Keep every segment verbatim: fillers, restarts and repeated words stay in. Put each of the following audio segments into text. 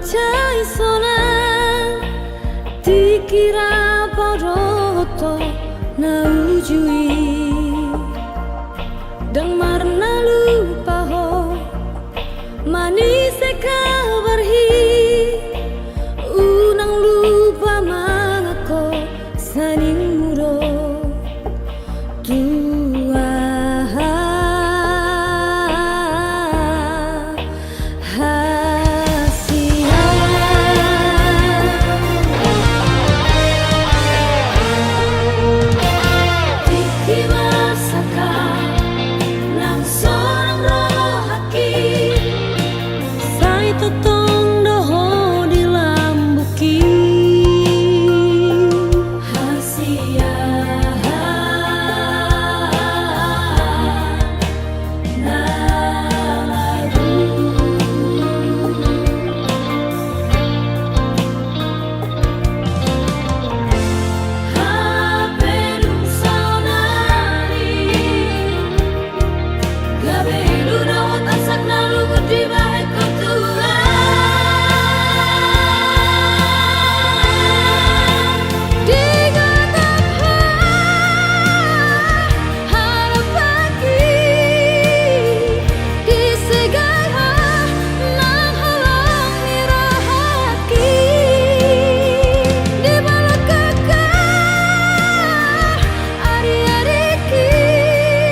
Sai sonang tingki ra padohothon na uju i. Ndang marnalupa ho manise kabar i. Unang lupa mangangko saningmu do. Tua hasian. Tingki masa ka nang sonang rohangki. Sai tongtong do ho di lambungki. Hasian na lagu. Hape dung sonari. Gabe i do na hot asak na lungun dibahen ho Tuhan. Digatap ho halak banggi, disegai ho nang holong ni rohangki, dibalok gagah ariariki.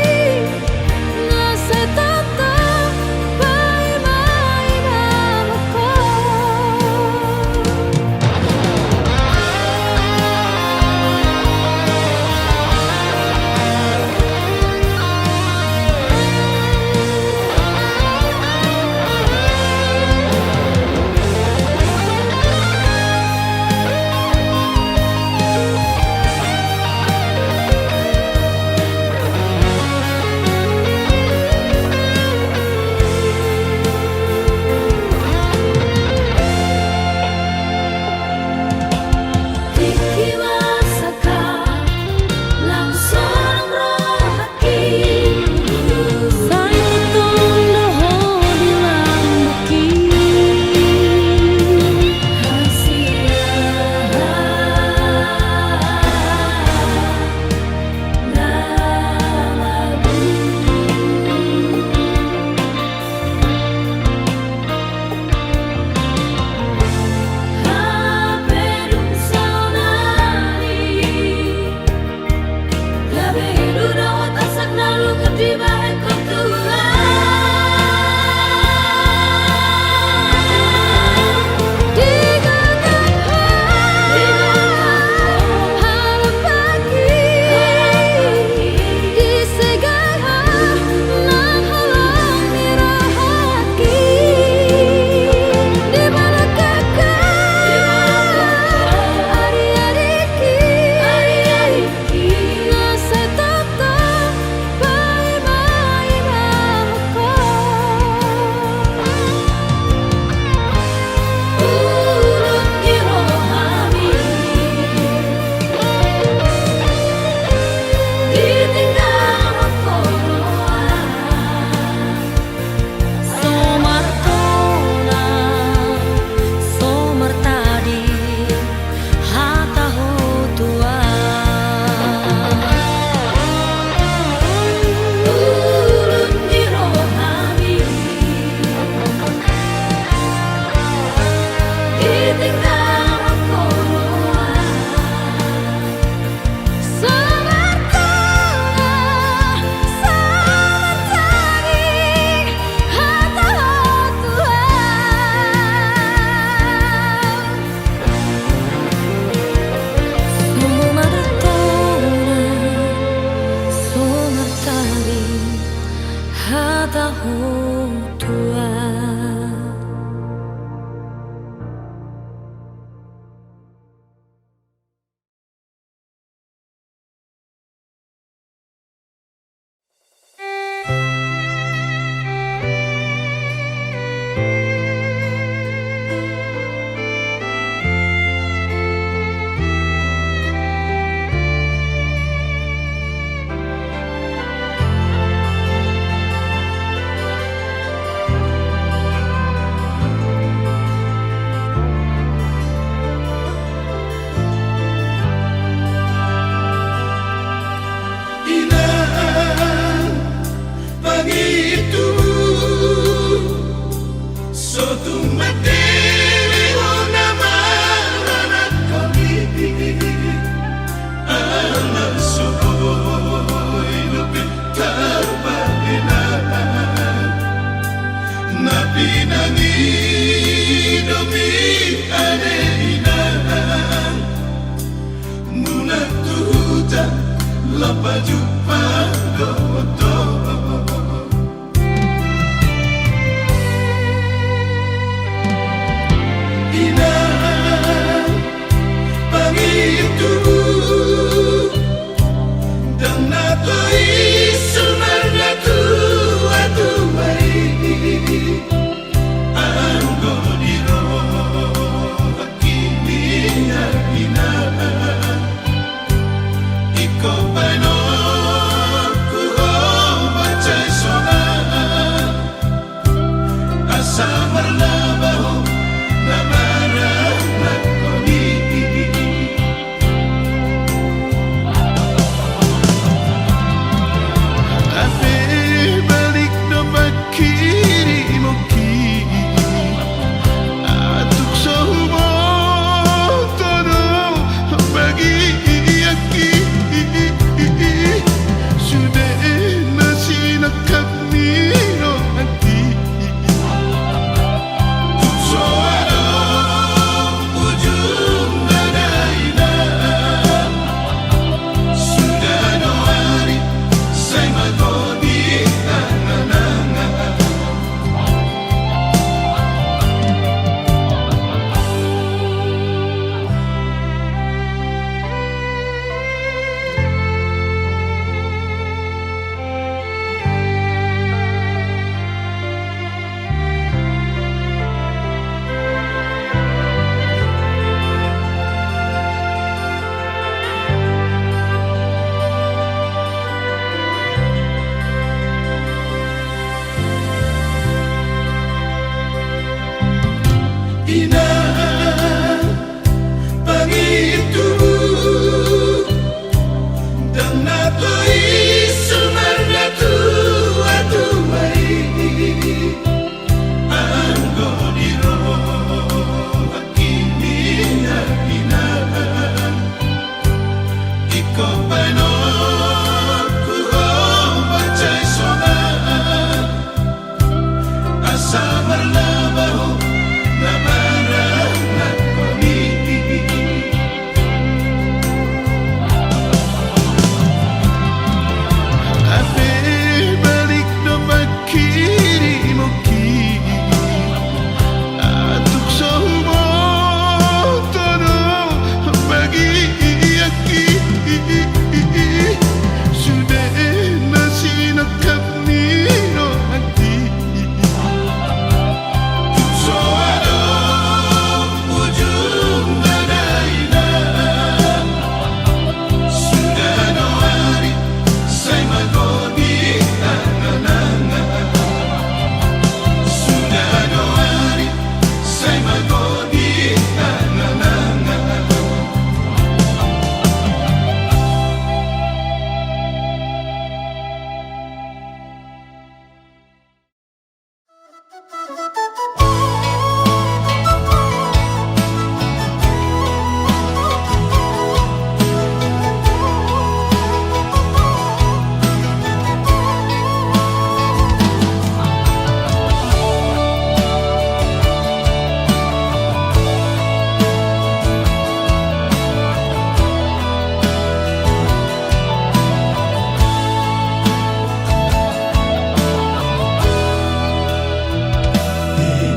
So martona, so martadi hata ho Tuhan. Ulun ni rohami ditinggalhon ho. So martona, so martadi hata ho Tuhan. So martona, so martadi hata ho Tuhan. Pajumpang do ho. Inang, pangidoanku, ndang na tois marnatua-tua i. Anggo di rohangki, inang, ingkon baenonku ho mansai sonang, asa marlaba ho na maranakhon i. Hape balik do pangkirimon i, atik so huboto do bagianki. Sude na sinangkap ni rohangki. Inang, pangidoanku, ndang na tois marnatua-tua i. Anggo di rohangki, inang, ingkon baenonku ho mansai sonang, asa marlaba ho na maranakhon i. Hape balik do pangkirimon i, atik so huboto do bagianki. Sude na sinangkap ni rohangki.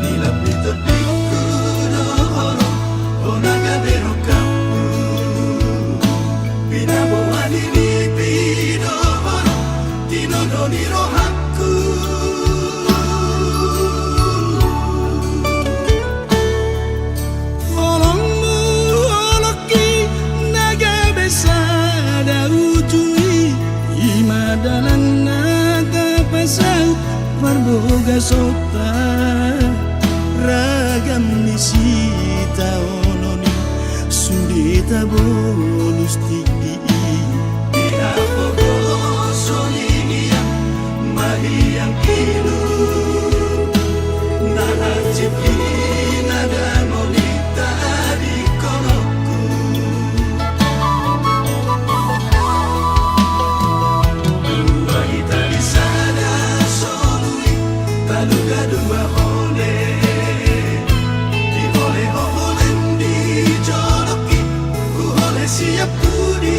Di lambitondingku do ho ro, o na gabe rongkapku. Pinaboa ni nipi do ho ro, tinodo ni rohangku. Holongmu holongki na gabe sada uju i, i ma dalan na tapasaut marbogasonta. Ragam ni sitaonon i sude tabolus tingki i. Pinabogason i nian ma hiang kilu, na hansit i na dangol i tadingkononku. Dua hita di sada solu i, taluga dua hole. Dihole ho holem di jolongki, huhole siap tu di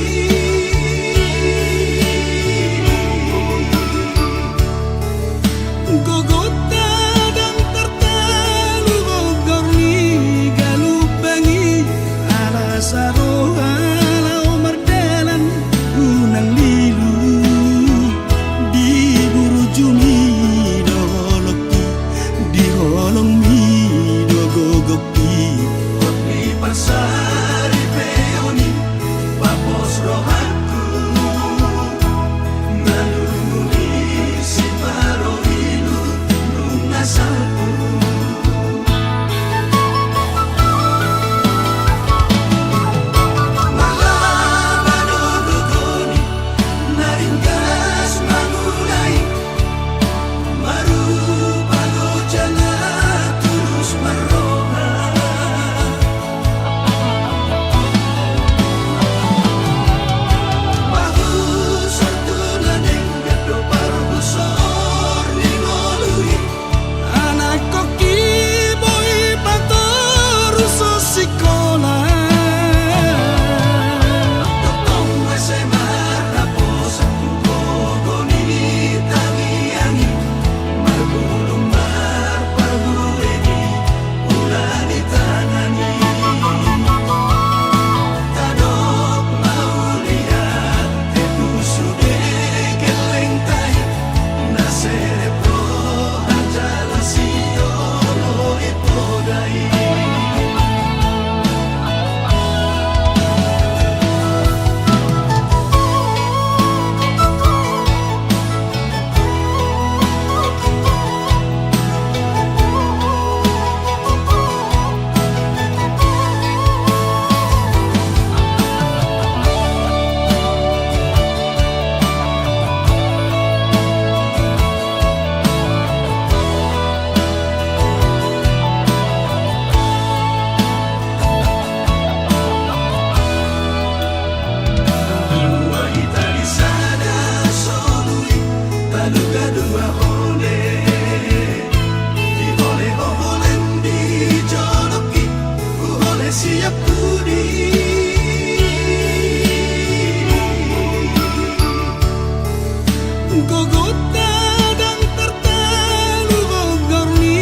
Gogonta ndang tartalu gogor ni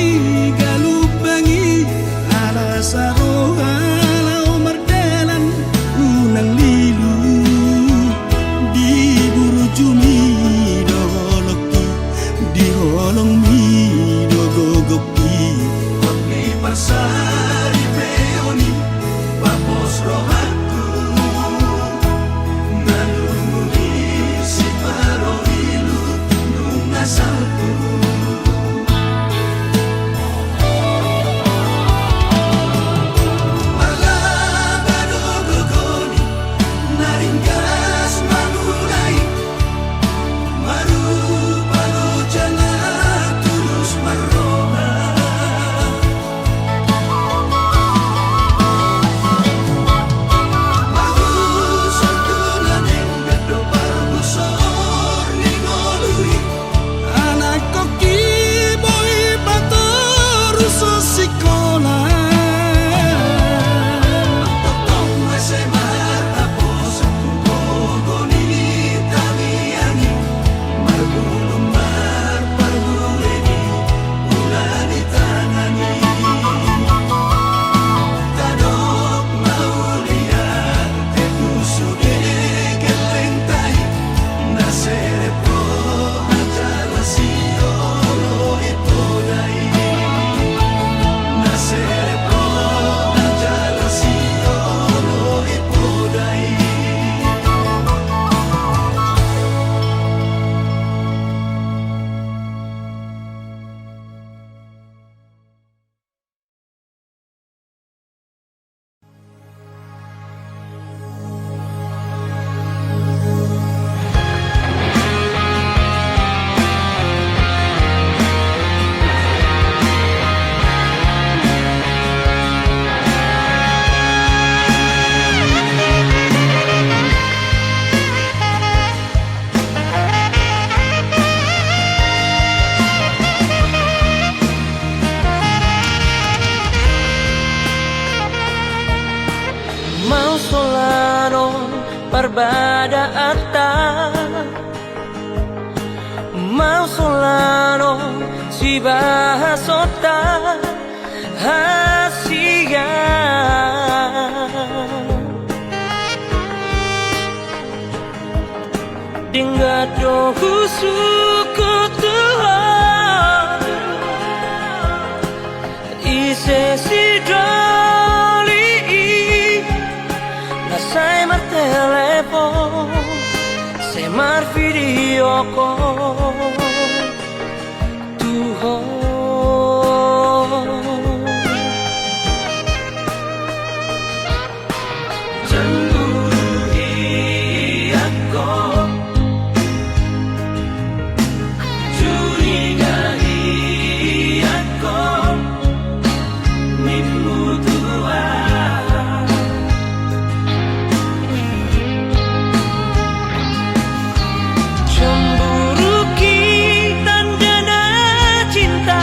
galumbang i, ala saroha laho mardalan unang lilu. Di burjumi do holongki, di holongmi do gogokki. Hot ni parsaripeon i, papos rohangku. Nalungun i sipaloilu nunga salpu. Marlaba do gogo ni na ringgas mangula i. Marrupa do jala tulus marroha. Marhusor tu na denggan do parbusor ni ngolu i. Anakkon i boi patorus sikola. Tongtong ese marhaposan tu gogo ni tangiang i. Marbulung marparbue ni ula ni tangan i. Tadok mauliate tu sude gellengta i. Na serep roha jala sioloi poda i. Na serep roha jala sioloi poda i. Mausolano parbadaanta, mausolano sibahasonta hasian. Denggan do husungkun tu Ho, ise sidoli i na sai martelepon, sai marvideo call tu Ho. Cemburu i anggo, curiga i anggo, nimmu tu aha? Cemburu i tandana cinta,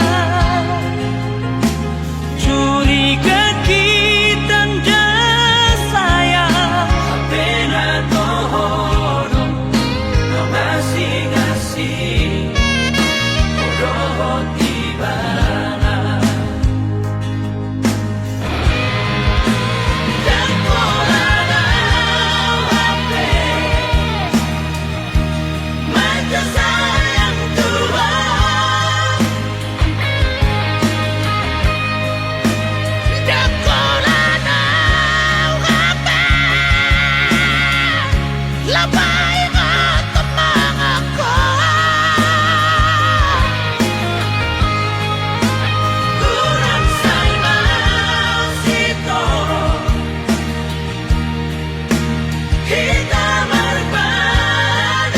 curiga i tanda sayang. Hape na toho do na masingasing, ho dohot ibana. Ndang pola nau hape manjasayang tu Ho. Ndang pola nau hape laho paingothon mangaku. Hurang sai masitor hita marpadan,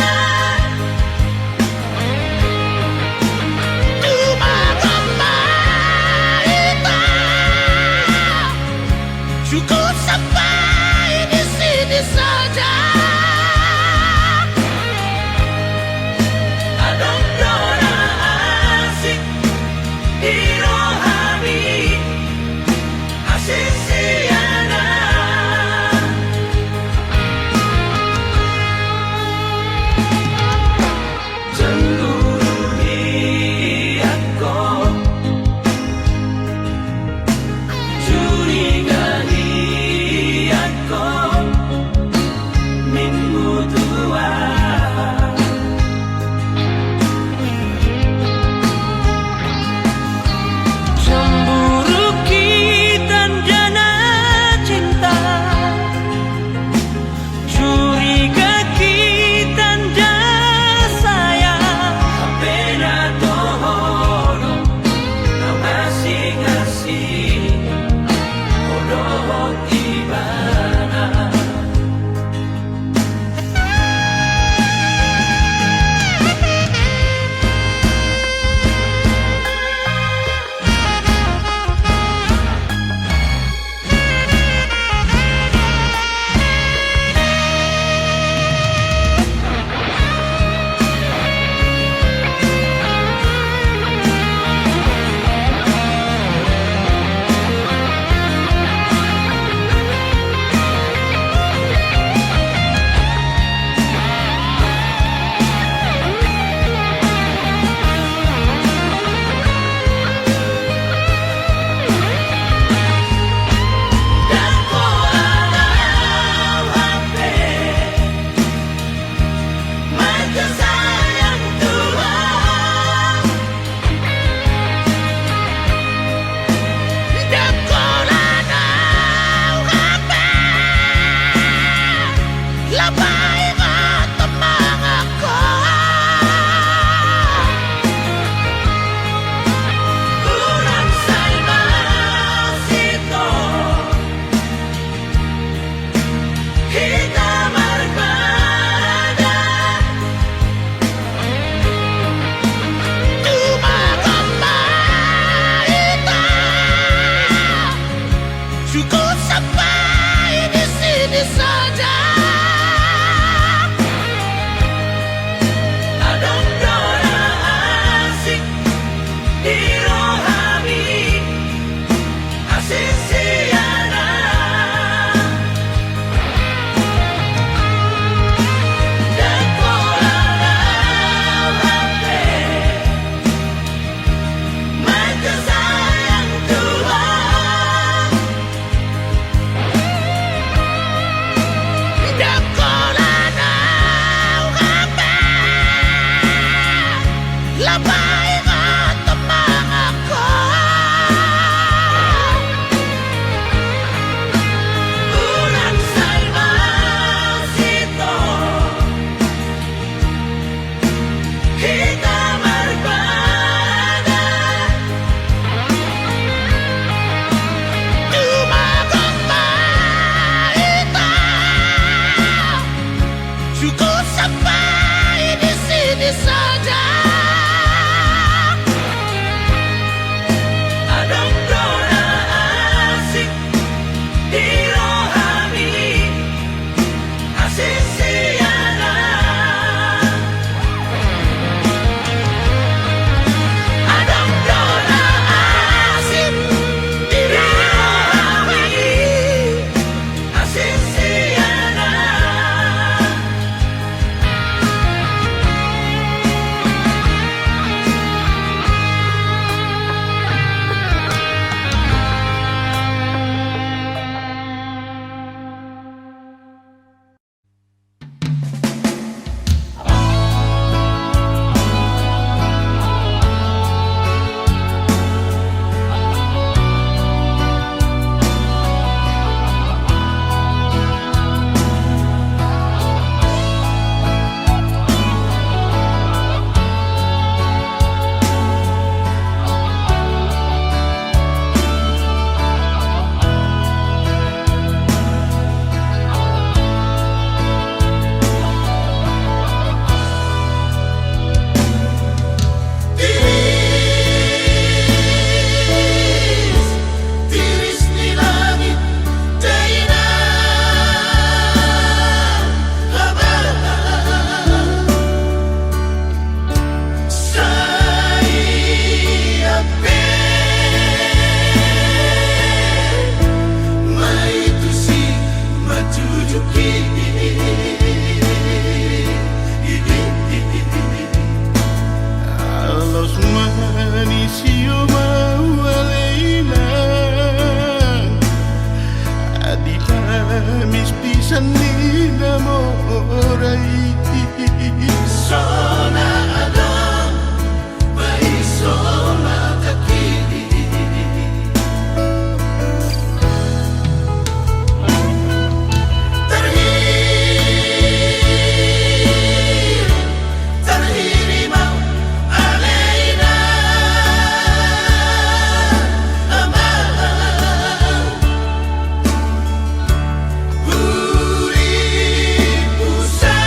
Sayang Tuhan, ndang holan au hape, lapahi ma tongon mangan ho. Hurang sai ma sitong hita marpadan. Tumagon ma hita, cukup sampai di sini saja. Adong do na asing di rohami, asing sian Anak. Ndang holan au hape, mangkasayang Tuhan. Ndang holan au hape, lapahi ma tongon mangan ho. Hurang sai ma sitong hita marpadan. Tumagon ma hita, cukup sampai di sini saja. Adong do na asing di rohami, asing sian Anak. Adong do na asing di rohami, asing sian Anak. Tiris, tiris ni langit, dainang habang. Sai hape ma i tusi manjujuki. Laos ma ni sio ma ualena, adita mis pisan ni na mora i. Sona adong, ma i sona kaki. Tarhiri, tarhiri ma alai na amang. Huri pusa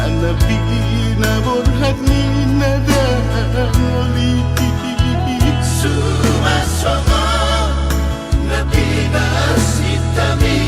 Anak pinaborhat ni na dangoli. Sumasongon na pinasintami.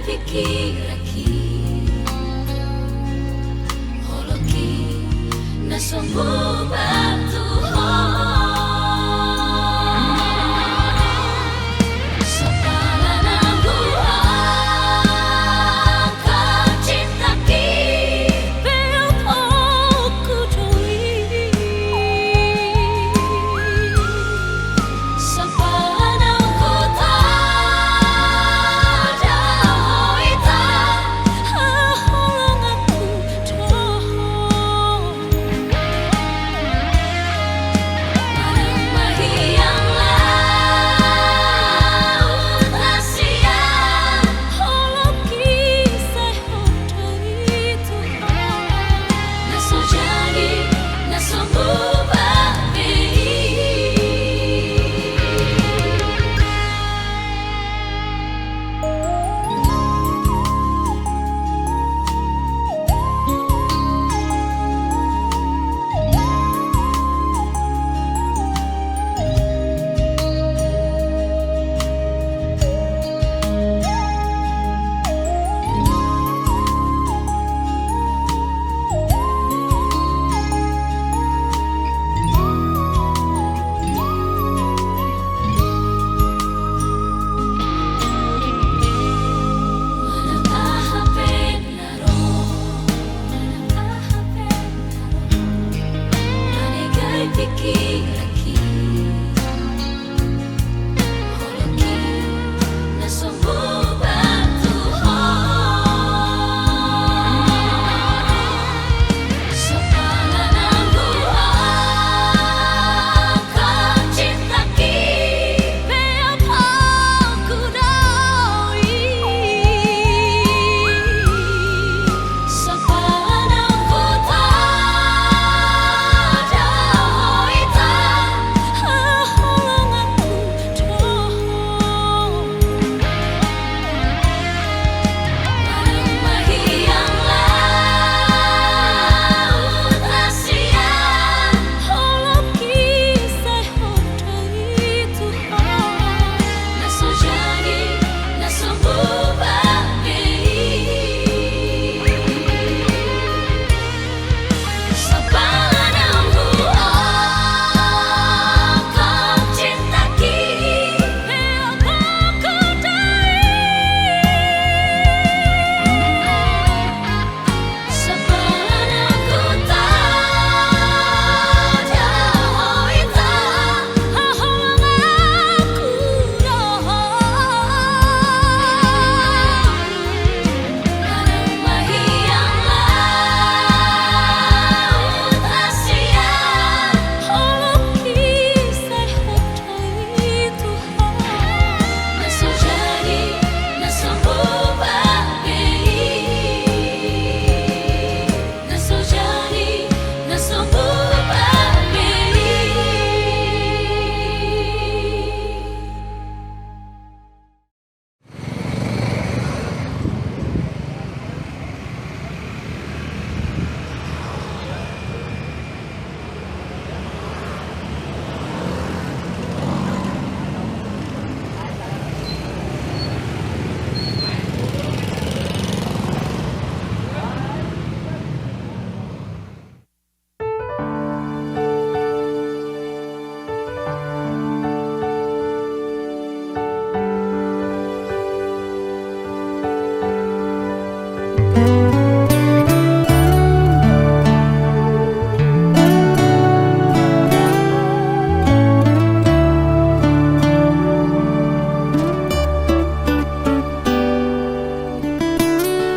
Pikiranki, holongki na sombung batu ho. Sapala na huangkat cintaki, pe apongku do i. Sapala na hutanda ho ita, haholonganku do ho. Manang ma hiang laut Asia, holongki sai ho do i Tuhan. Na so jadi, na so mubah be i.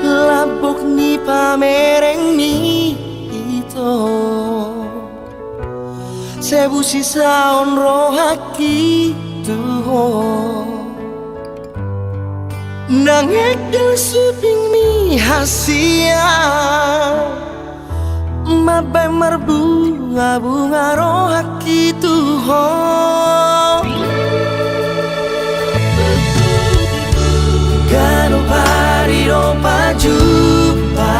Lambok ni pamereng ni ito. Sai boi sisaon rohangki tu ho. Nang engkel siping ni hasian, mambaen marbungabunga rohangki tu ho. Ganup ari do pajumpa,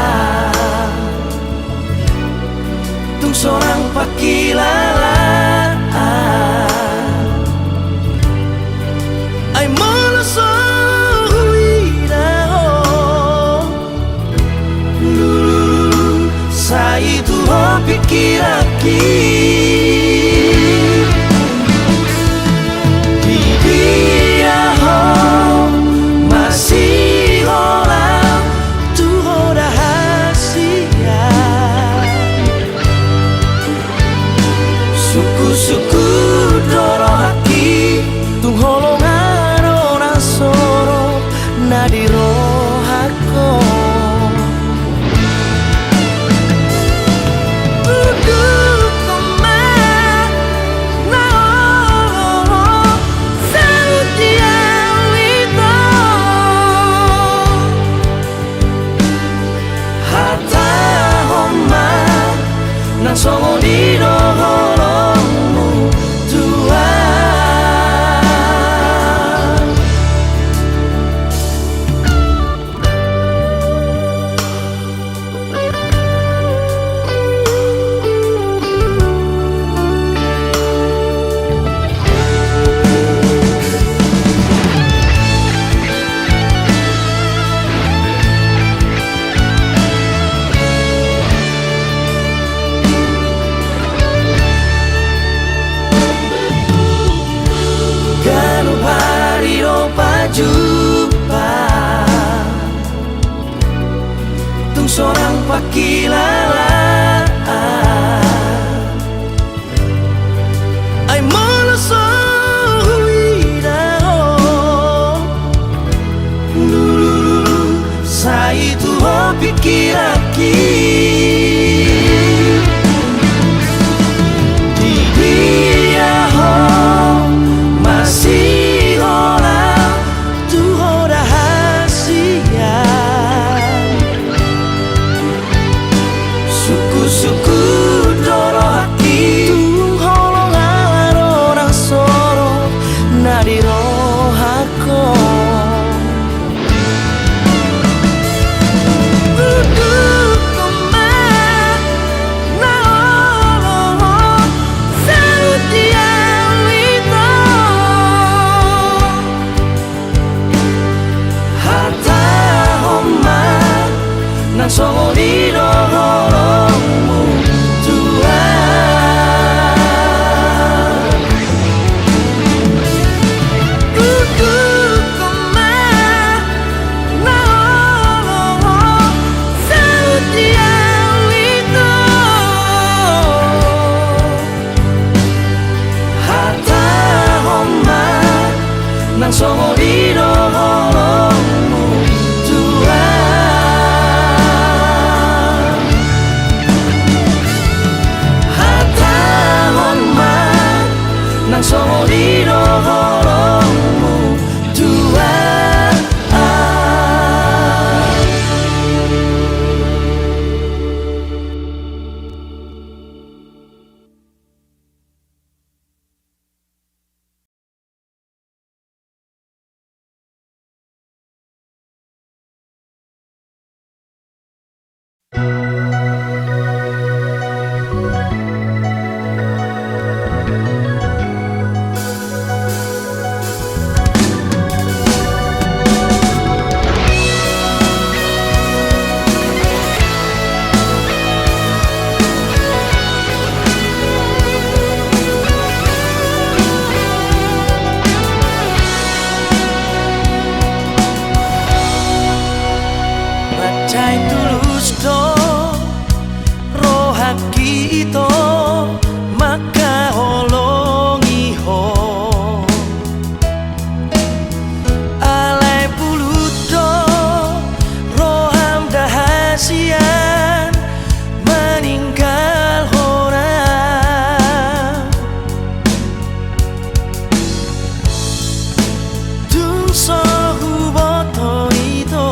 tung sonang pangkilalaan. Ai molo so huida ho, Di dia ho masihola tu roda hasian. Sungkun-sungkun do rohangki, tung holong do na sorop na di rohangku. Uduthon ma na olo saut di au ito. Hatahon ma nang songon i do holongmu, Tuhan. Ganup ari do pajumpa, tung sonang pangkilalaan. Ai molo so huida ho, lulululu sai tu ho pingkiranki. Di dia ho masihola tu roda hasian. Sungkun-sungkun do rohangki, tung holong do na sorop na di rohangku. Uduthon ma na olo saut di au ito. Hatahon ma nang songon i do holongmu, Tuhan. Uduthon ma na olo saut di au ito. Hatahon ma nang songon i do holongmu, Tuhan. Hatahon ma nang songon i do holongmu, Tuhan. Mansai tulus do rohangki ito mangkaholongi ho. Alai pulut do roham da hasian maninggalhon au. Tung so huboto ito.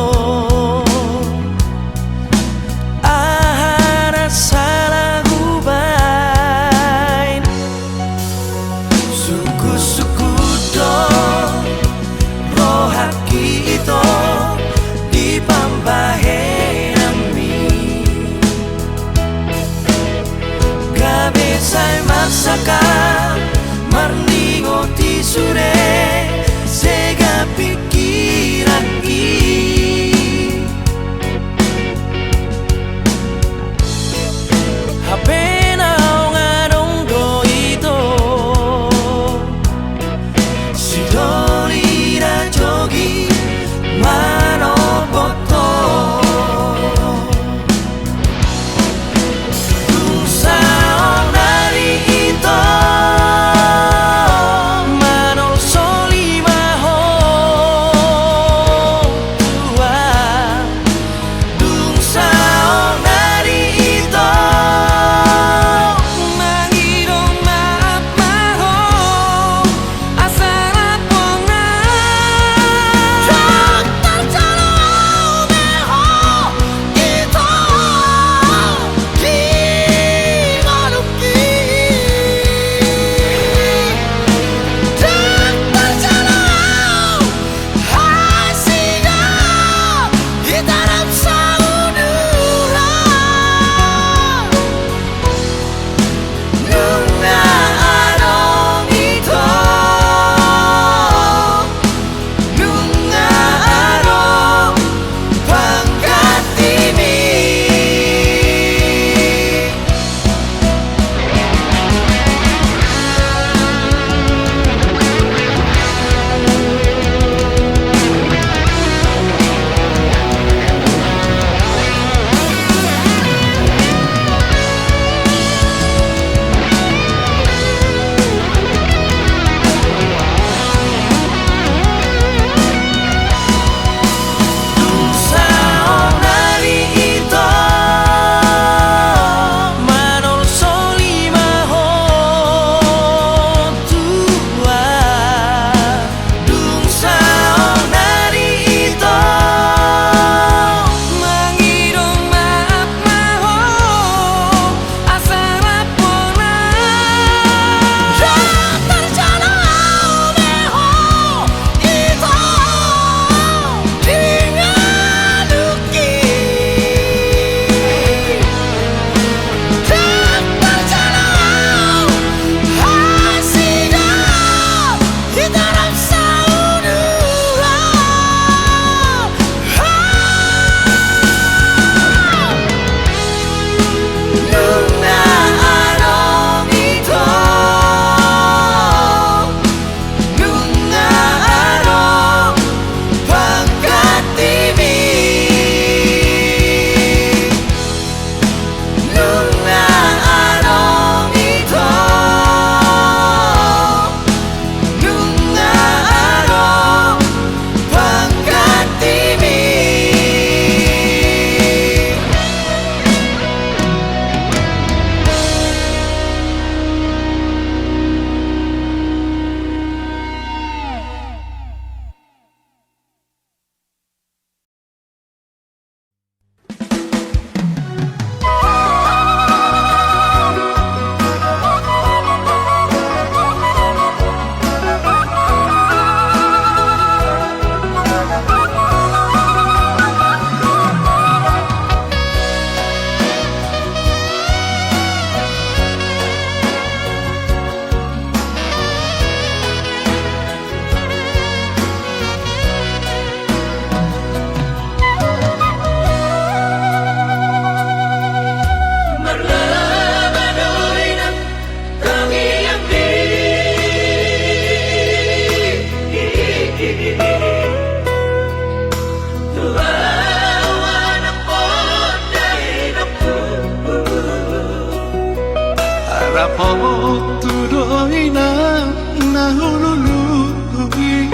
Rap ho tu do inang na hulului.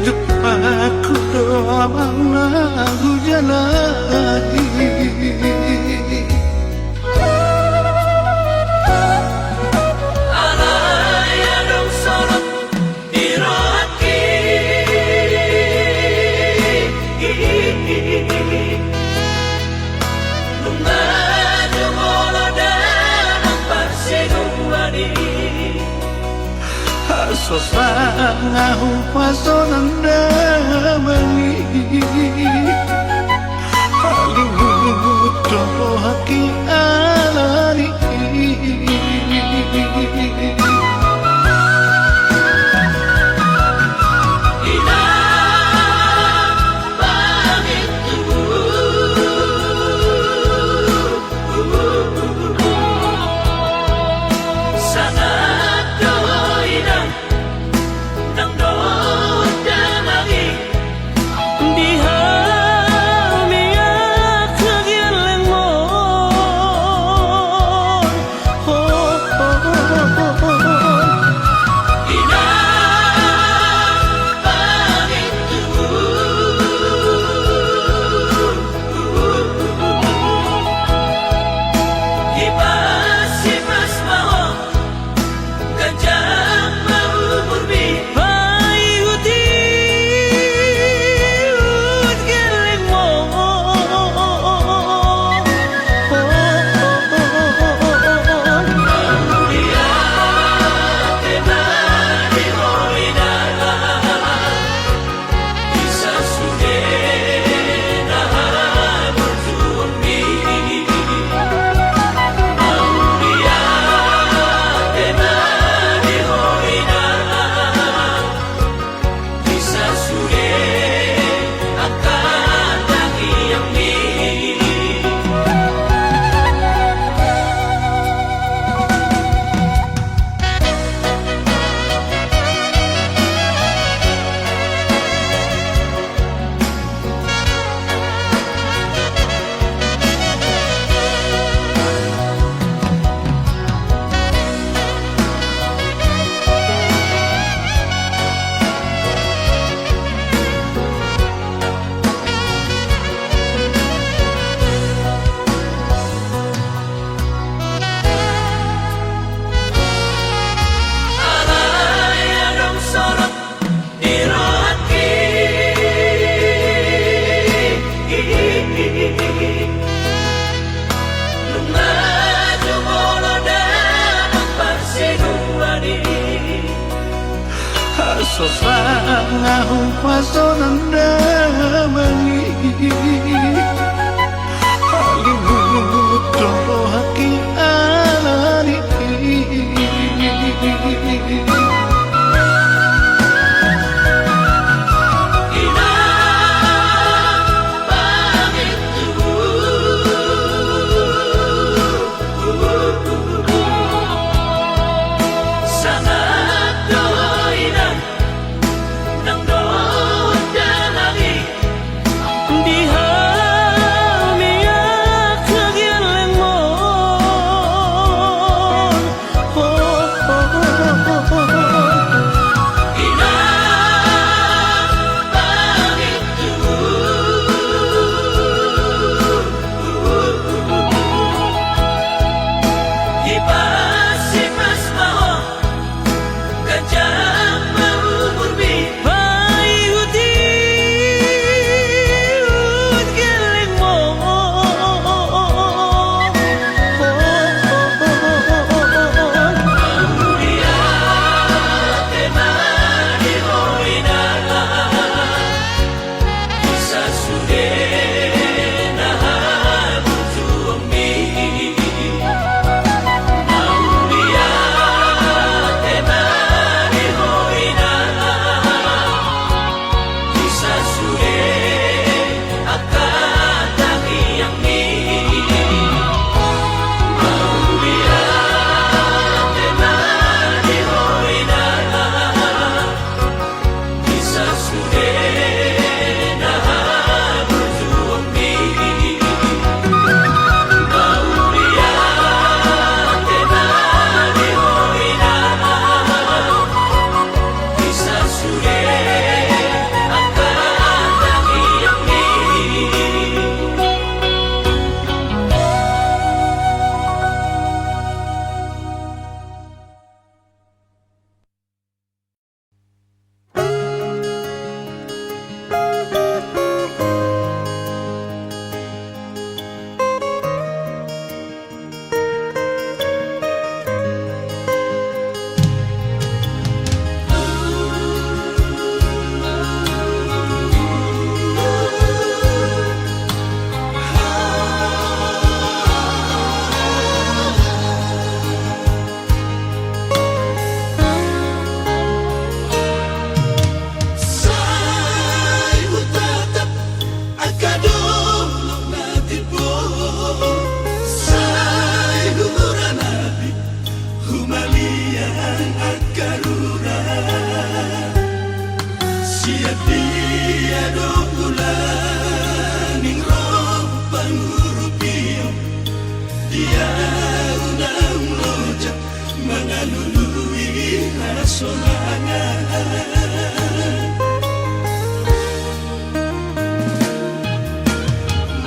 Jumpangku do amang na hujalahi. Alai adong solot di rohangki. Nunga jumolo damang parsiduan i. So sanga hupasonan damang i. Haluhut do rohangki alani. Di hami angka gellengmon. Ho, ho, ho. Hipas-hipas ma ho. Ganjang ma umurmi. Paihut-ihut gellengmon. Mauliate ma di ho inang. Alai adong solot di rohangki. Nunga jumolo damang parsiduan i. So sanga hupasonan damang i. Haluhut do rohangki alani.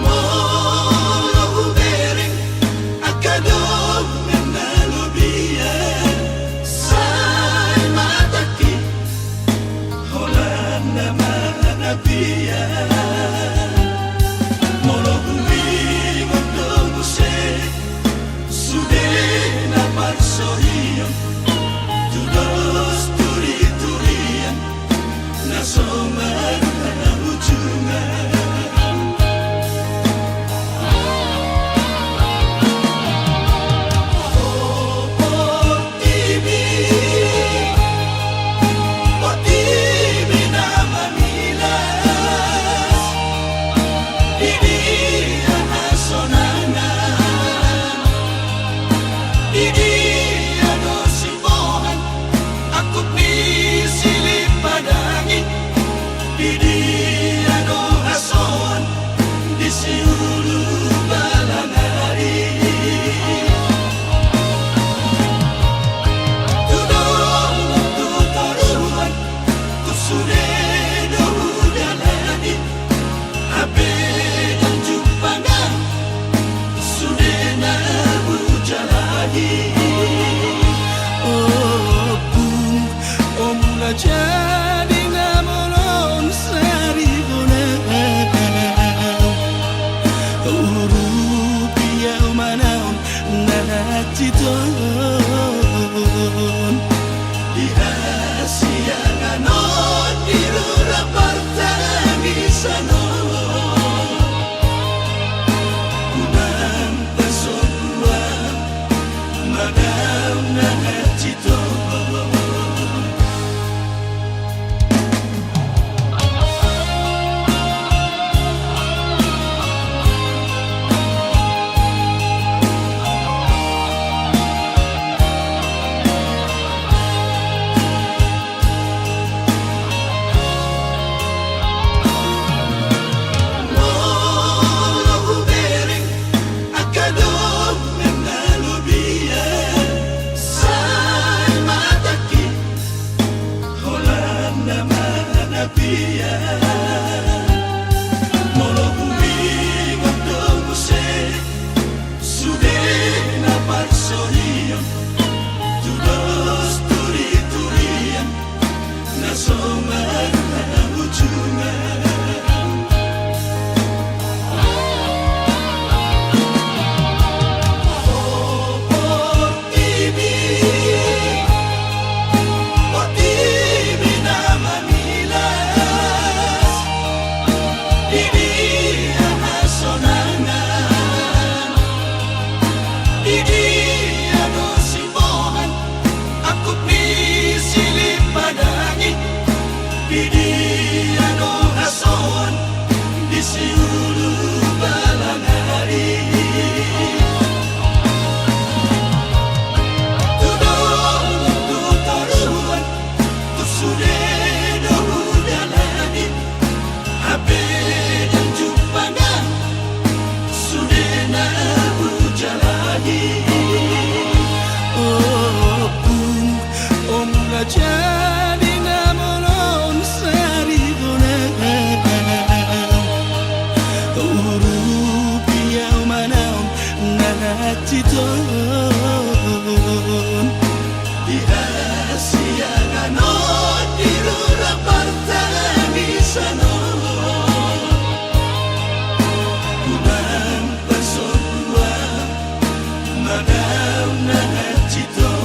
Molo hubereng angka dongan na lobian, sai matangki holan na manapian. Molo huingot do muse sude na parsorion, tudos turiturian na so marujungan. O portibi, portibi na mamilas, di dia hasonangan, di dia do siboan angkup ni Silipadangit, di dia do hasoan di Siulu Balang Ari. Tu dolok tu toruan, tu sude do hudalani, hape ndang jumpangan sude na hujalahi. Ompung, o mula jadi na molon sari bona, urupi au manaon na hansit on. Di hasiangan on, di rura partangisan on, unang pasombu au manaon na hansit on. Molo hubereng angka dongan na lobian, sai matangki holan na manapian. Molo huingot do muse sude na parsorion, tudos turiturian na so marujungan. O portibi, portibi na mamilas, di dia hasonangan, di dia do siboan angkup ni Silipadangit, di dia do hasoan di Siulu Balang Ari. Tu dolok tu toruan, tu sude do hudalani, hape ndang jumpangan sude na hujalahi. Ompung, o mula jadi na molon sari bona, urupi au manaon na hansit on. Di hasiangan on, di rura partangisan on, unang pasombu au manaon na hansit on.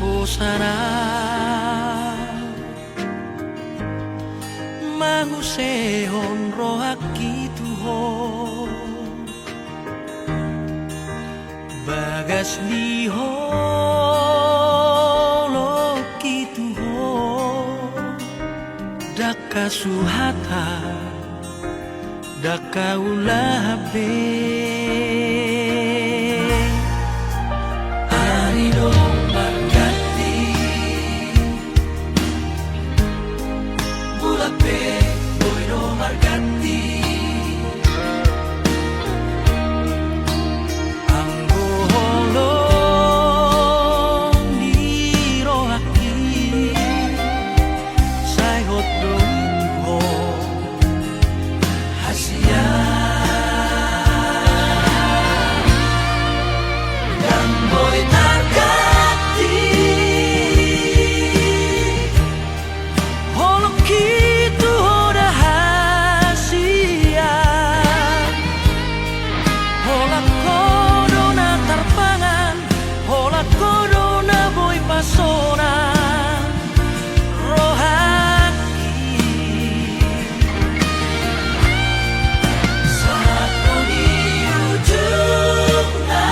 Hosana, mangusehon rohangki tu Ho, bagas ni holongki tu Ho, ndang hasuhatan, ndang haulahan be. Ari do marganti, bulan pe boi do marganti. Anggo holong ni rohangki, sai hot do i tu Ho. Hasian, ndang boi targanti holongki tu Ho da hasian. Holan Ho do na tarpangan, holan Ho do na boi pasonang rohangki. Sahat ro di ujungna,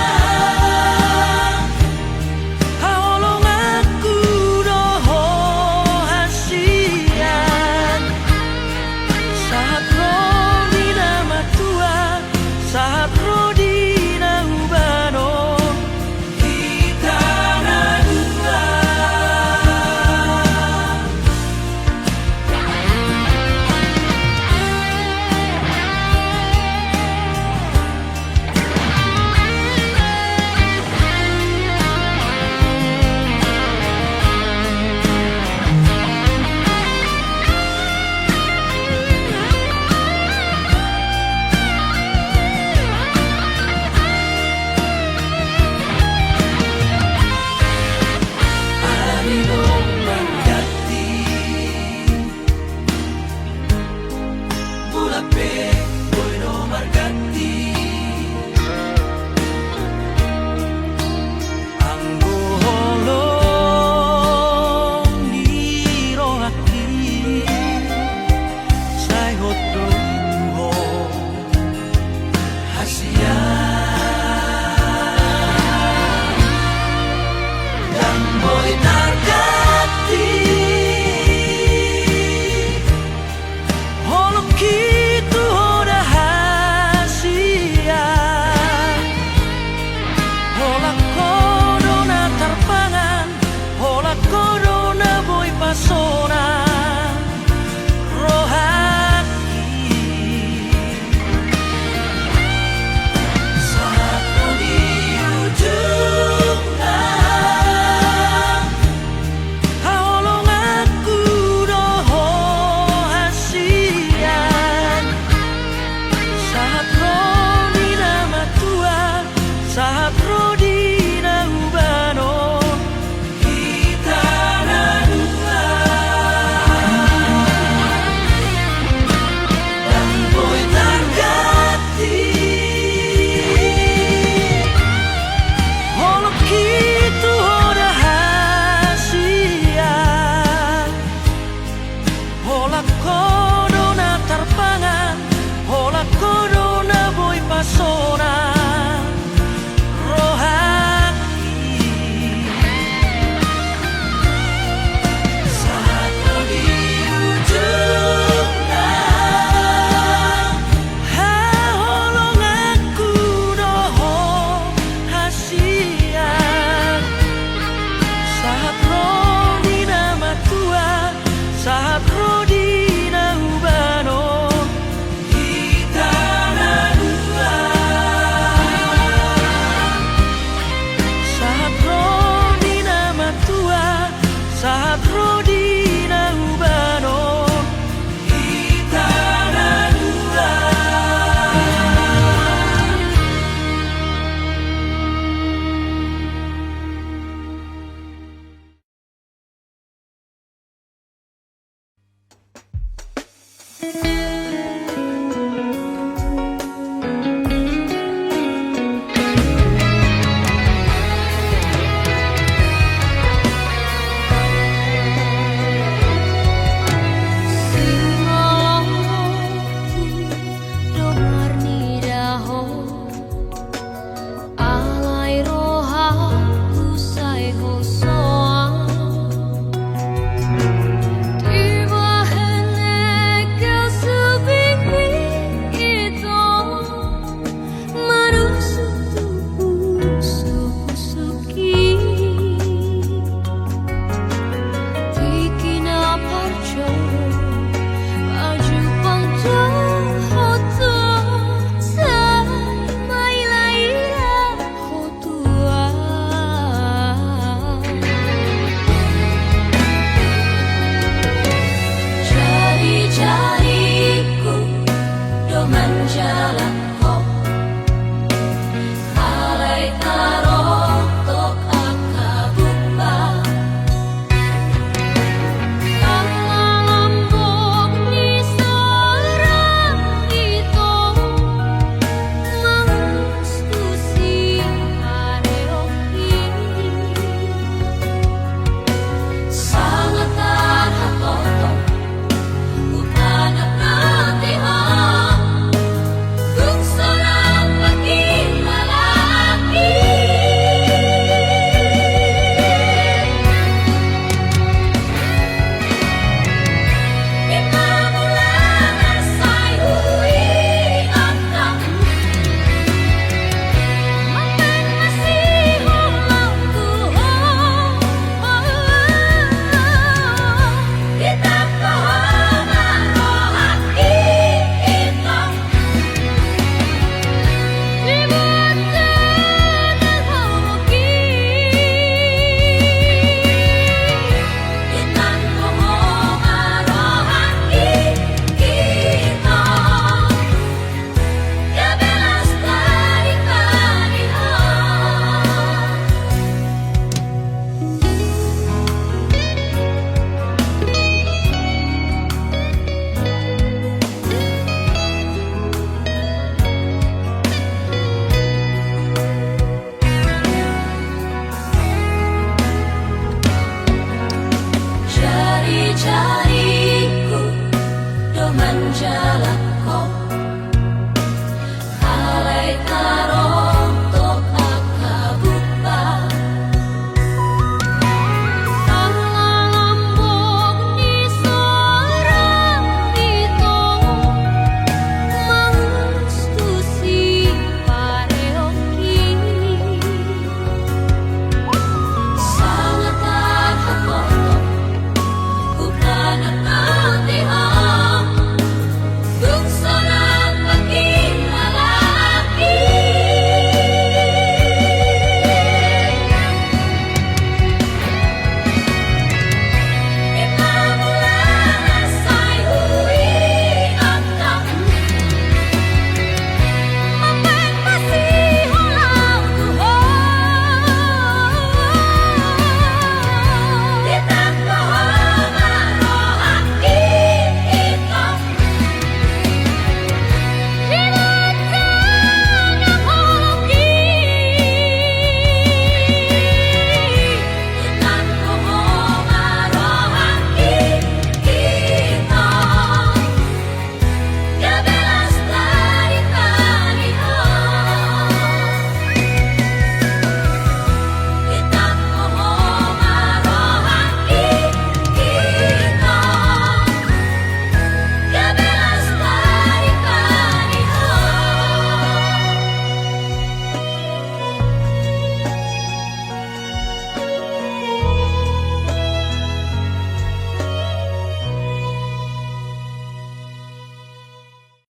haholonganku do Ho hasian. Sahat ro di na matua, sahat ro di na uban on, hita na dua. Ari do marganti, bulan pe boi do marganti. Anggo holong ni rohangki, sai hot do i tu Ho. Hasian, ndang boi targanti holongki tu Ho da hasian. Holan Ho do na tarpangan, holan Ho do na boi pasonang rohangki. Sahat ro di ujungna, haholonganku do Ho hasian. Sahat ro di na matua, sahat ro di na uban on, hita na dua. Ndang boi targanti holongki tu Ho da hasian. Holan Ho do na tarpangan, holan Ho do na boi pasonang rohangki. Sahat ro di ujungna, haholonganku do Ho hasian. Sahat ro di na matua, sahat ro di na uban on, hita na dua. Sahat ro di na matua, sahat ro di na uban on, hita na dua.